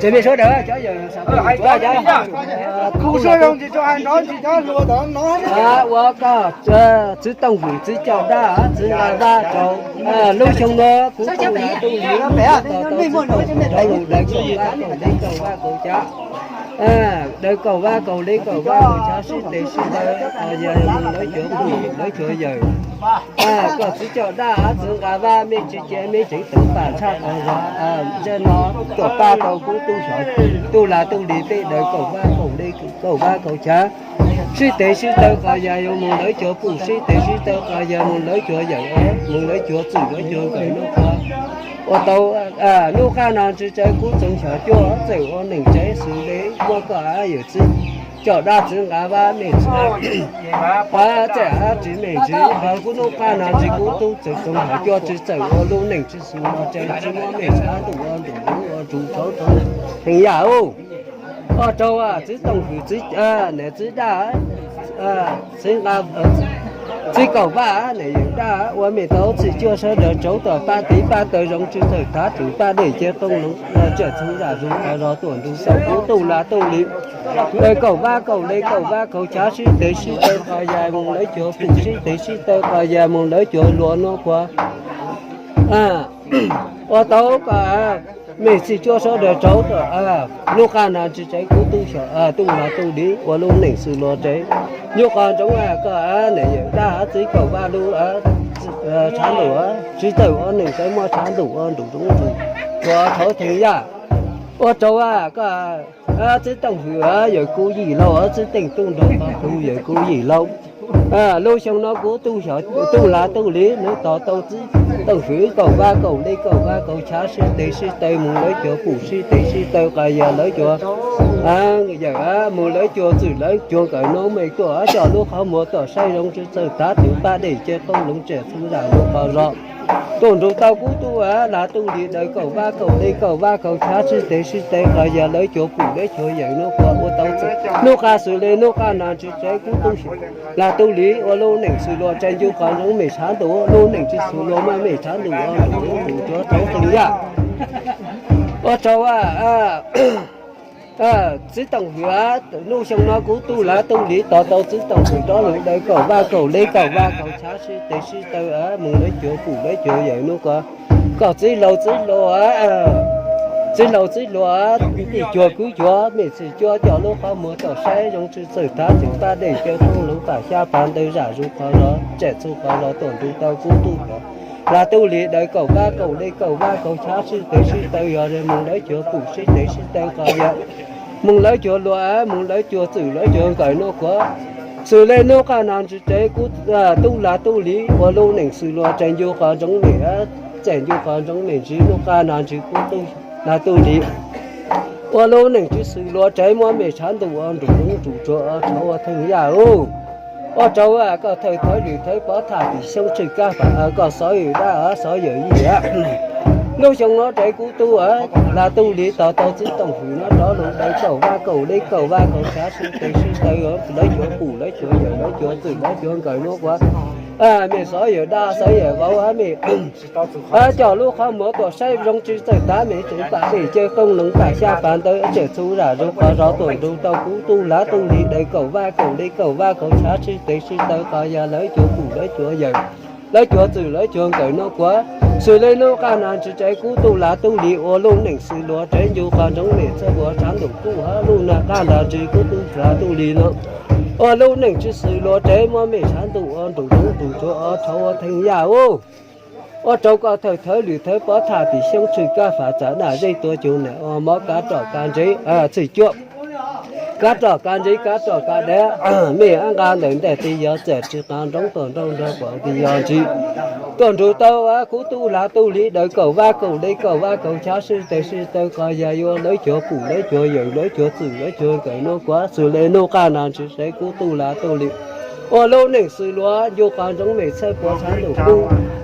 Ces mej sawv daws cov yawg, kuv suab zoo tsis tau hais nrov ntsis cov hluas tom no. Ua koj txiv Tooj Vwm txiv coj dab txiv nqa vaj rau lub xyoo no kuv tuaj tuaj li rau lub dawb kaum vaj kaum li kaum vaj kaum xya, daws kaum vaj kaum li kaum vaj kaum xya sib tes sib taw, yog mus lawv cov pum lawv cov yawm. Koj txiv coj dab txiv nqa vaj mej tsis cia mej tseev tawv pam tshaj qhov zog, zaj no tuam paj tau kub tuj xyov tuj lag tuj li peb daws kaum vaj kaum li kaum vaj kaum xya sib tes sib taw qhov yog mus lawv cov pum, sib tes sib taw qhov yog mus lawv cov yawm, mus lawv cov txwm lawv cov nkawm no qhov. Ua tau hnub qab no ntsws tsaws kub txoov xyov cuaj txawm ua neeg tsev xws li muaj koj yawm txiv coj dab txiv nqa vaj mej txiv, txawm dab txiv mej txiv, kuv hnub qab no ntsws kub tub txoov xyov cuaj tsis txawm ua lub neej tsis xws los tsees tsis muaj mej txhab ntuj ua ntuj ua ntuj tshauv tshauv heev yam u. Ua rau txiv Tooj Vwm txiv, niam txiv daj, txiv nqa, txiv kaum vaj niam yawm daj ua mej tau txim cuaj sawv daws rauv tom paj tiv paj taw zoo tsis txawm thav twm paj dej ces qoob loo, tsam txhua zam zoo qhov zog tuam ntu tau kub tuj lag tuj li, daws kaum vaj kaum li kaum vaj kaum xya sib tes sib taw qhov yog mus lawv cov pum, sib tes sib taw qhov yog mus lawv cov luas no kuv ua tau koj mej txim cuaj sawv daws rauv tom hnub qab no ntsws tsaws kub tuj xyov tuj lag tuj li ua lub neej xws luas tsev. Nyuj qos ntsoov koj niam yawm daj txiv kaum vaj lub tshav ntuj tsis txawm ua neej tsev muaj tshav ntuj ua ntuj zoov ntuj tshauv tshauv theej yaj. Ua rau koj txiv Tooj Vwm yawm kuv yim laug txiv Teej Tuj Nraug qhov kuv yawm kuv yim laug. Lub xyoo no kuv tuj xyov tuj lag tuj li nws tos tau txiv Tooj Vwm kaum vaj kaum li kaum vaj kaum xya sib tes sib taw mus lawv cov pum, sib tes sib taw qhov yog lawv cov yawm, mus lawv cov txwm lawv cov nkawm no mej tuaj coj lub qhov muag tom saib zoo tsis txawm thav twm paj dej ces qoob loo tsam txhua zam zoo qhov zog tuam ntu tau kub tuj lag tuj li daws kaum vaj kaum li kaum vaj kaum xya sib tes sib taw qhov yog lawv cov pum lawv cov yawm no kuv ua tau txim. Hnub qab xws li hnub qab no ntsws tsaws kub tuj lag tuj li ua lub neej xws luas tsev ncu qhov zoov mej tshav ntuj, lub neej tsis xws luas muaj mej tshav ntuj ua ntuj zoov ntuj tshauv tshauv theej yaj. Ua rau txiv Tooj Vwm, lub xyoo no kuv tuj lag tuj li tos tau txiv Tooj Vwm rov lug daws kaum vaj kaum li kaum vaj kaum xya sib tes sib taw mus lawv cov pum lawv cov yawm no kuv, koj txiv laug txiv hluas, txiv laug txiv hluas, tij cuag kwv cuag mej txwm cuag coj lub qhov muag tom saib zoo tsis txawm thav twm paj dej ces qoob loo pam xya pam ntawd zam zoo qhov zog tsam txhua qhov zog tuam ntu tau kub tuj lag tuj li daws kaum vaj kaum li kaum vaj kaum xya sib tes sib taw yog mus lawv cov pum, sib tes sib taw qhov yog mus lawv cov luas, mus lawv cov txwm lawv cov nkawm no kuv, xws li hnub qab no ntsws tsaws kub tuj lag tuj li ua lub neej xws luas tsev ncu qhov zoov mej, tsam ncu qhov zoov mej ntsws hnub qab no ntsws kub tuj lag tuj li ua lub neej tsis xws luas tsev muaj mej tshav ntuj ua ntuj zoov ntuj tshauv tshauv ua theej yaj u. Ua rau koj thawj thawj lwm thawj pov tham tim xyoob tshwj kab fam koj xov yawm daj xov yawm yij. Lub xyoo no tsaws kub tuj lag tuj li tos tau txiv Tooj Vwm no rov lug daws kaum vaj kaum li kaum vaj kaum xya sib tes sib taw lawv cov pum lawv cov yawm lawv cov txwm lawv cov nkawm no kuv, mej xov yawm daj xov yawm vauv mej coj lub qhov muag tom saib zoo tsis txawm thav mej tsev pam dej ces qoob loo pam xya pam ntawd tsam txhua zam zoo qhov zog tuam ntu tau kub tuj lag tuj li daws kaum vaj kaum li kaum vaj kaum xya sib tes sib taw qhov yog lawv cov pum lawv cov yawm, lawv cov txwm lawv cov nkawm no kuv, xws li hnub qab no ntsws tsaws kub tuj lag tuj li ua lub neej xws luas tsev ncu qhov zoov mej txhua ua tshav ntuj kub hab lub nag qab nrag ntsws kub tuj lag tuj li no ua lub neej tsis xws luas tsev muaj mej tshav ntuj ua ntuj zoov ntuj tshauv tshauv ua theej yaj u. Ua rau koj thawj thawj lwm thawj pov tham tim xyoob tshwj kab fam txav daj zej tua cuv nam ua mov kav tom kav ntsev txhij cuaj Kab roj kab ntsev kab roj kab dab, mej nqa ntawm ntiaj teb yog txawm tsis qab nroo tuaj nroo nrog pom tsis yog ntsis. Tuaj nrug tau kub tub lav tub li daws kaum vab kaum le kaum vab kaum chav sib teg sib taw qhov yog yuav lawv cov pum lawv cov yawm lawv cov txwm lawv cov nkawm nuav kuav xws le nub qab nas ntsis saib kub tub lav tub li ua lub neej xws luag ncu qhov ntsoov mej txhawb puav tshav ntuj kub.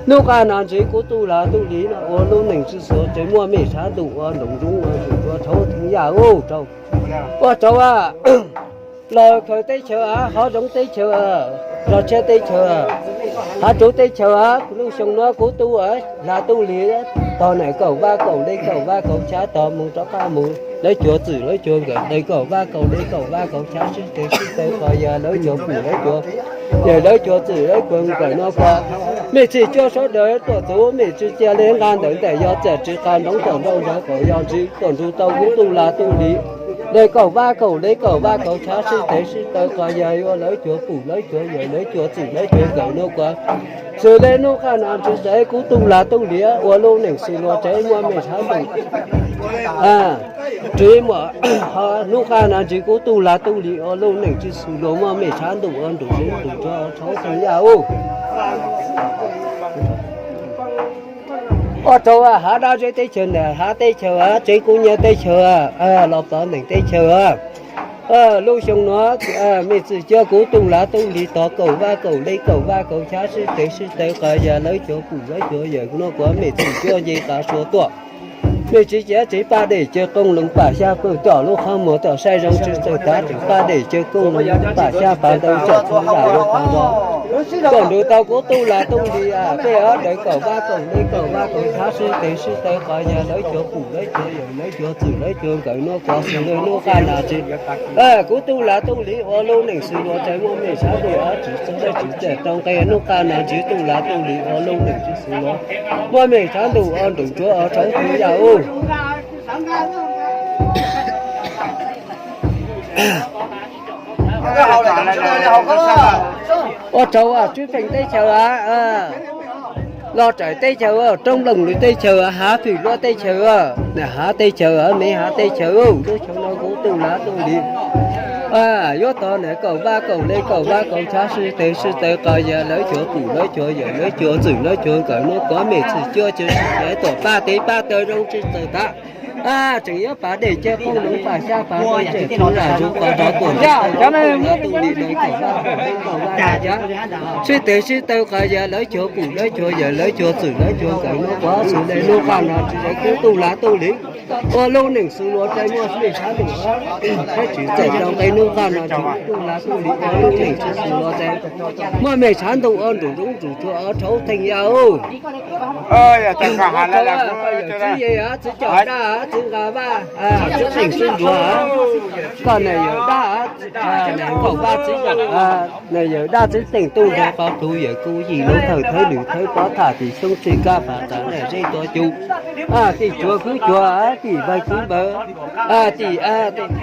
Nub qab nas ntsis kub tub lav tub li no ua lub neej tsis xyuas tsev muaj mej tshav ntuj ua ntoom zoov ua ntoom rua rhauv theej yaj ub rau. Ua rau los khaws teb chaws, hov zoov teb chaws, zog tshiab teb chaws, hav tsuv teb chaws, lub xyoo nuav kub tub lav tub li tog nam kaum vab kaum le kaum vab kaum chav tog moog rov qab moog lawv cov txwm lawv cov nkawm daws kaum vab kaum le kaum vab kaum chav sib teg sib taw qhov yog lawv cov pum lawv cov yawm lawv cov txwm lawv cov nkawm nuav kuav. Mej txhij cuab suav daws tuaj txug mej tsis cia le nqa ntawm ntiaj yog txawm tsis qab nroo tuaj nroo nrog kaum yog ntsis tuaj nrug tau kub tub lav tub li daws kaum vab kaum le kaum vab kaum chav sib teg sib taw qhov yog yuav lawv cov pum lawv cov yawm lawv cov txwm lawv cov nkawm nuav kuav. Xws le nub qab nas ntsis saib kub tub lav tub li ua lub neej xws luag tsev muaj mej tshav ntuj. Tsis muaj, nub qab nas ntsis kub tub lav tub li ua lub neej tsis xws luag muaj mej tshav ntuj ua ntoom zoov ntoom rua rhauv theej yaj ub. Ua rau hav dab zeb teb chaws nam hav teb chaws tsev kub nyiab teb chaws los pov neeg teb chaws lub xyoo nuav mej txhij cuab kub tub lav tub li tog kaum vab kaum le kaum vab kaum chav sib teg sib taw qhov yog lawv cov pum lawv cov yawm nuav kuav mej txhij cuab nce qas sua tuaj. Mej tsis cia tsev paj dej caw qoob loo pam xyab pawg coj lub qhov muag tuaj saib zoo tsis txawj tav tseem paj dej caw qoob loo pam xyab pam ntawd txawm txhua yam yuav qab zog. Tuaj nrug tau kub tub lav tub li peb ob daws kaum vab kaum le kaum vab kaum chav sib teg sib taw qhov yog lawv cov pum lawv cov yawm lawv cov txwm lawv cov nkawm nuav kuav xws le nub qab nas ntsis kub tub lav tub li ua lub neej xws luag tsev muaj mej tshav ntuj tsis txawj tsis txawj rau nqe nub qab nas ntsis tub lav tub li ua lub neej tsis xws luag muaj mej tshav ntuj ua ntoom rua rhauv theej yaj ub. Ua rau Tswv Pheej teb chaws, Los Tsaim teb chaws, Roob Nplooj Lwm teb chaws, Hav Fwm Luab teb chaws, Nam Hav teb chaws, Mej Hav teb chaws, lub xyoo no kub tub lav tub li yuav tog nam kaum vab kaum le kaum vab kaum chav sib teg sib taw qhov yog lawv cov pum lawv cov yawm lawv cov txwm lawv cov nkawm nuav kuav mej txhij cuab caw sib teg tuaj pab teb pab taw zoo tsis txawj tav. Tseem yuav pam dej caw qoob loo pam xyab pam ntawd tseem txhua yam zoo qab zog tuaj nrug tau kub tub lav tub li daws kaum vab kaum le kaum vab kaum chav sib teg sib taw qhov yog lawv cov pum lawv cov yawm lawv cov txwm lawv cov nkawm nuav kuav xws le nub qab nas ntsis saib kub tub lav tub li ua lub neej xws luag tsev muaj mej tshav ntuj, saib tsis txawj rau nqe nub qab nas ntsis kub tub lav tub li ua lub neej tsis xws luag tsev muaj mej tshav ntuj ua ntoom zoov ntoom rua rhauv theej yaj ub. Koj yawm txiv ye, txiv caum dab, txiv nqa vaj, txiv teej txiv nruag, koj nam yawm dab, nam nkaum vaj txiv, nam yawm dab txiv teej tub nruag qhov plhu yawm kuj yim lub thawj thawb lwm thawb pov tham tim xyoob txhij kab fas tas ntaj zeb tua cu, tim cuav kwv cuav, tim npawg kwv npawg,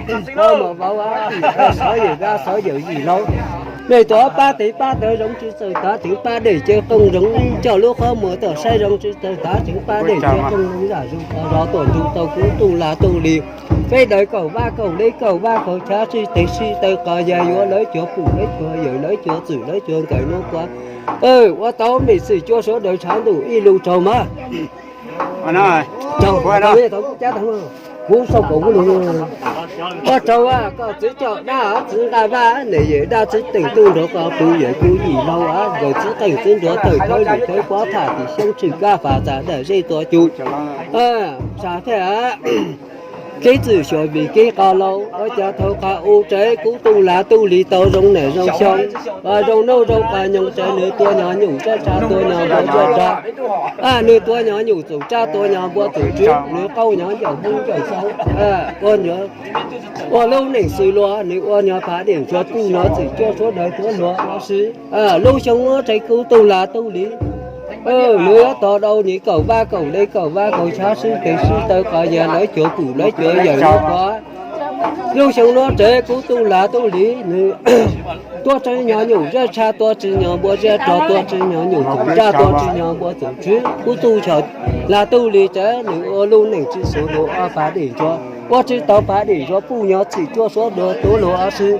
tim pov mos vauv, tim xov yawm dab xov yawm yim laug. Mej tuaj pab teb pab taw zoo tsis txawj tav tseem pab dej caw qoob zoo coj lub qhov muag tuaj saib zoo tsis txawj tav tseem pab dej caw qoob zoo zam zoo qab zog tuaj nrug tau kub tub lav tub li peb daws kaum vab kaum le kaum vab kaum chav sib teg sib taw qhov yog yuav lawv cov pum lawv cov yawm lawv cov txwm lawv cov nkawm nuav kuav. Ua tau mej txhij cuab suav daws tshav ntuj ib lus raug mas. Kuv sau kaum lus. Ua rau koj txiv caum dab, txiv nqa vaj, nam yawm dab txiv teej tub nruag qhov plhu yawm kuj yim laug, nkawm txiv teej txiv nruag thawj thawb lwm thawb pov tham tim xyoob txhij kab fas tas ntaj zeb tua cu, tsa thaj kev txwm xyuam vim kev qas laug ua cas thaum qas u tsev kub tub lav tub li tau zoo nam zoo xyoo, zoo nub zoo qas nyoog tsev nws tua nyog nyum tsab tsa tua nyog npua tsab tsa, nws tua nyog nyum txum tsab tua nyog npua txum tswb, nws qaug nyog ncaum hmoob ncaum xyoo, ua lub neej xws luag nws ua nyog pab dej ntsuag kuj nyog txhij cuab suav daws tuav luag los sis lub xyoo nuav tsev kub tub lav tub li nws yuav tog dau nws kaum vab kaum le kaum vab kaum chav sib teg sib taw qhov yog lawv cov pum lawv cov yawm nuav kuav. Lub xyoo nuav tsev kub tub lav tub li nws tua tsi nyog nyum zaj tsha tua tsi nyog npua zaj rog tua tsi nyog nyum txum tsab tua tsi nyog npua txum tswb kub tub lav tub li tsev nws ua lub neej tsis xws luag pab dej ntsuag Puab tsi tau pav dim zov puj nyob txhim cuaj suab dua tuv lug ob si.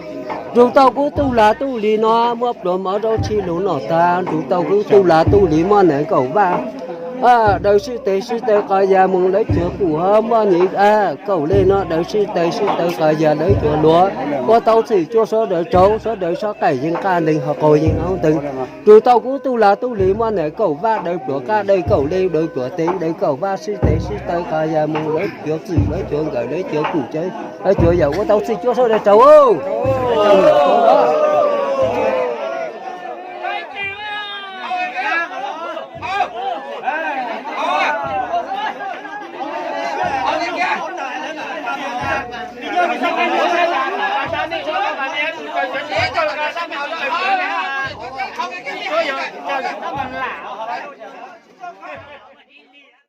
Nrug tau kub tuj lag tuj li no muaj pluas mov zaub tsi lug noj tag. Nrug tau kub tuj lag tuj li muaj nees nkaum vaj. Daws sib tes sib taw qas yas moog lawv cuag kuj ho muaj nyim kaum le no daws sib tes sib taw qas yas lawv cuag luav. Ua tau txhim cuaj suab daws tsaug suab daws sab qaim yeej qaj nteeg ho qaug yeej aub nteeg. Nrug tau kub tuj lag tuj li muaj nees nkaum vaj daws pluas qaj daws kaum le daws pluas tes daws kaum vaj sib tes sib taw qas yas moog lawv cuag txwm lawv cuag nkawm lawv cuag kuj lawv cuag yawm ua tau txhim cuaj suab daws tsaug.